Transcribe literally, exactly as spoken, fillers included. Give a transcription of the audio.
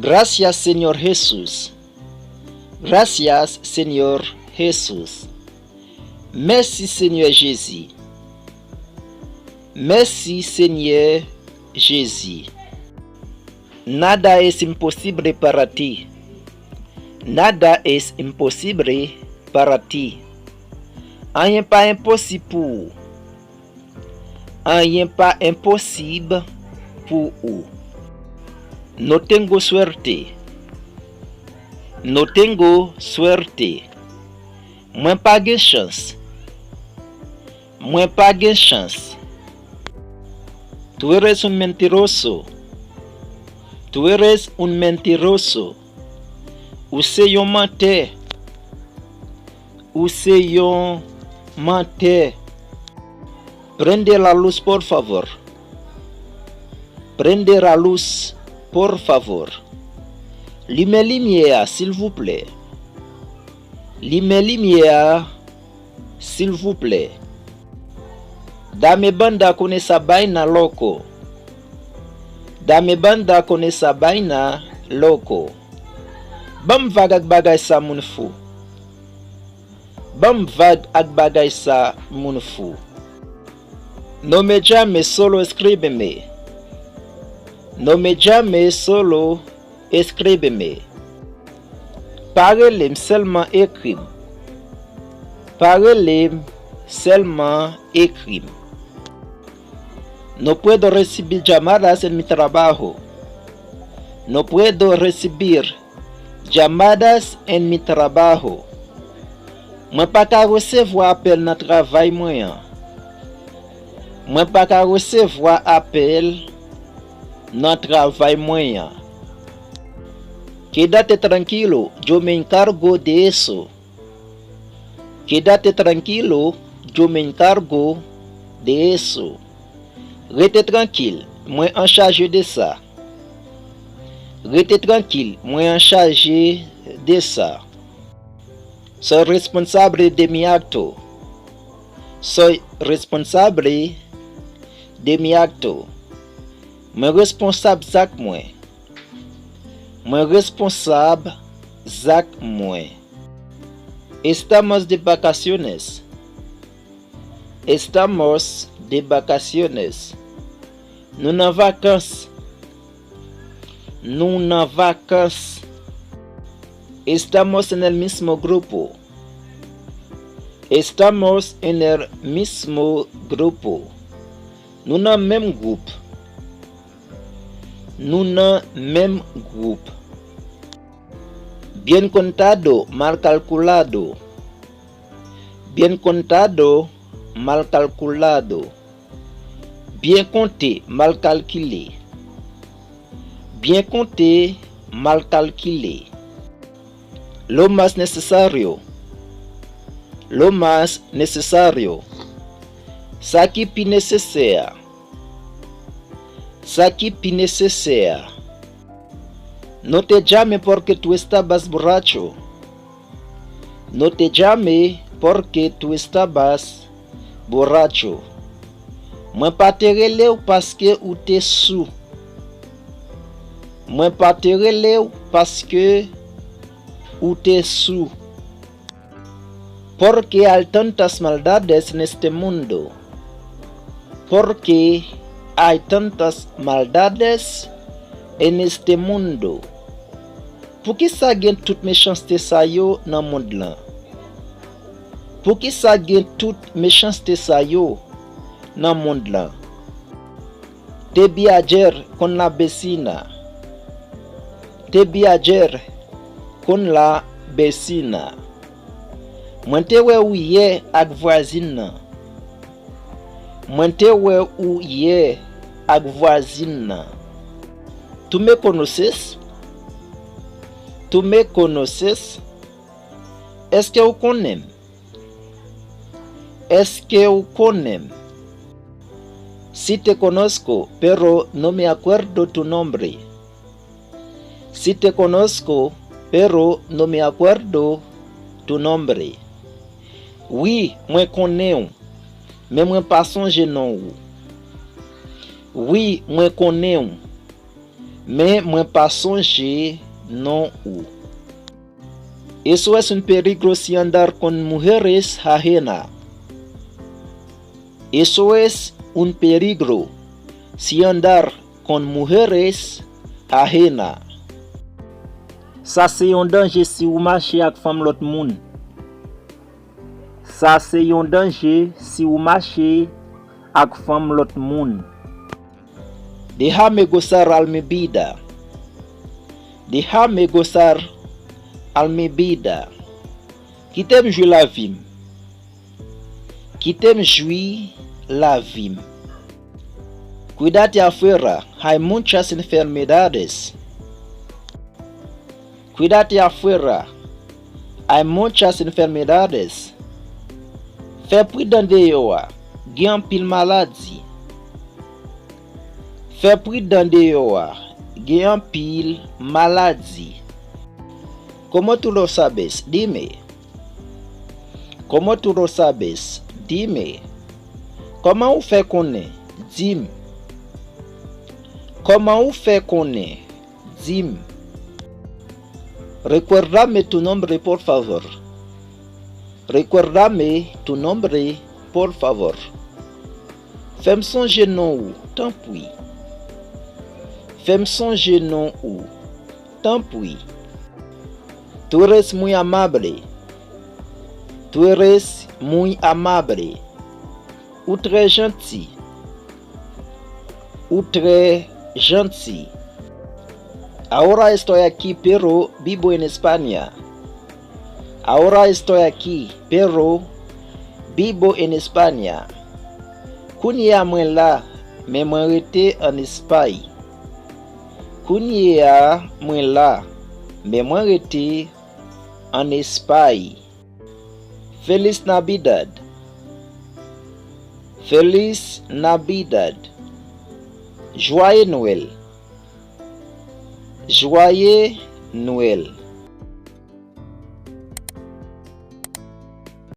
Gracias, Señor Jesús. Gracias, Señor Jesús. Mèsi, Senyè Jezi. Mèsi, Senyè Jezi. Nada es imposible para ti. Nada es imposible para ti. Anyen pa enposib pou ou. Anyen pa enposib pou ou. No tengo suerte. No tengo suerte. Mwen pa gen chans. Mwen pa gen chans. Tú eres un mentiroso. Tú eres un mentiroso. Ou se yon mantè. Ou se yon mantè. Prende la luz, por favor. Prende la luz, por favor. Limen limyè a, silvouplè. Limen limyè a, silvouplè. Dame banda con esa vaina, loco. Dame banda con esa vaina, loco. Ban m vag ak bagay sa, moun fou. Ban m vag ak bagay sa, moun fou. No me llame, solo escríbeme. No me llame, solo escríbeme. Pa rele m, sèlman ekri m. Pa rele m, sèlman ekri m. No puedo recibir llamadas en mi trabajo. No puedo recibir llamadas en mi trabajo. Mwen pa ka resevwa apèl nan travay mwen an. Mwen pa ka resevwa apèl nan travay mwen an. Quédate tranquilo, yo me encargo de eso. Quédate tranquilo, yo me encargo de eso. Rete trankil, mwen an chaje de sa. Rete trankil, mwen an chaje de sa. Soy responsable de mi acto. Soy responsable de mi acto. Mwen responsab zak mwen. Mwen responsab zak mwen. Estamos de vacaciones. Estamos de vacaciones. Nou nan vakans. Nou nan vakans. Estamos en el mismo grupo. Estamos en el mismo grupo. Nou nan menm gwoup. Nou nan menm gwoup. Bien contado, mal calculado. Bien contado, mal calculado. Byen konte, mal kalkile. Byen konte, mal kalkile. Lo más necesario. Lo más necesario. Sa ki pi nesesè a. Sa ki pi nesesè a. No te llamé porque tú estabas borracho. No te llamé porque tú estabas borracho. Mwen pa te rele w paske ou te sou. Mwen pa te rele w paske ou te sou. Porque hay tantas maldades en este mundo. Porque hay tantas maldades en este mundo. Poukisa gen tout mechanste sa yo nan mond lan? Poukisa gen tout mechanste sa yo nan mond lan? Te vi ayer con la vecina. Te vi ayer con la vecina. Mwen te wè ou yè ak vwazin nan. Mwen te wè ou yè ak vwazin nan. Tú me conoces? Tú me conoces? Èske w konnen m? Èske w konnen m? Sí te conozco, pero no me acuerdo tu nombre. Sí te conozco, pero no me acuerdo tu nombre. Wi, mwen konnen w, men mwen pa sonje non ou. Wi, mwen konnen w, Men mwen pa sonje non ou. Eso es un peligro si andar con mujeres ajena. Eso es un peligro si andar con mujeres ajena. Sa se yon danje si ou mache ak fanm lòt moun. Sa se yon danje si ou mache ak fanm lòt moun. Déjame gozar al mi vida. Déjame gozar al mi vida. Kite m jwi lavi m. Kite m jwi lavi m. Cuídate afuera, hay muchas enfermedades. Cuídate afuera, hay muchas enfermedades. Fè pridan deyò a, gen anpil maladi. Fè pridan deyò a, gen anpil maladi. ¿Cómo tú lo sabes? Dime. ¿Cómo tú lo sabes? Dime. Kòman ou fè konnen? Di m. Kòman ou fè konnen? Di m. Recuérdame tu nombre, por favor. Recuérdame tu nombre, por favor. Fè m sonje non ou, tanpri. Fè m sonje non ou, tanpri. Tú eres muy amable. Tú eres muy amable. Ou trè janti. Ou trè janti. Ahora estoy aquí, pero vivo en España. Ahora estoy aquí, pero vivo en España. Kounye a mwen la, men mwen rete ann Espay. Kounye a mwen la, men mwen rete ann Espay. Feliz Navidad. Feliz Navidad. Joyeux Noël. Joyeux Noël.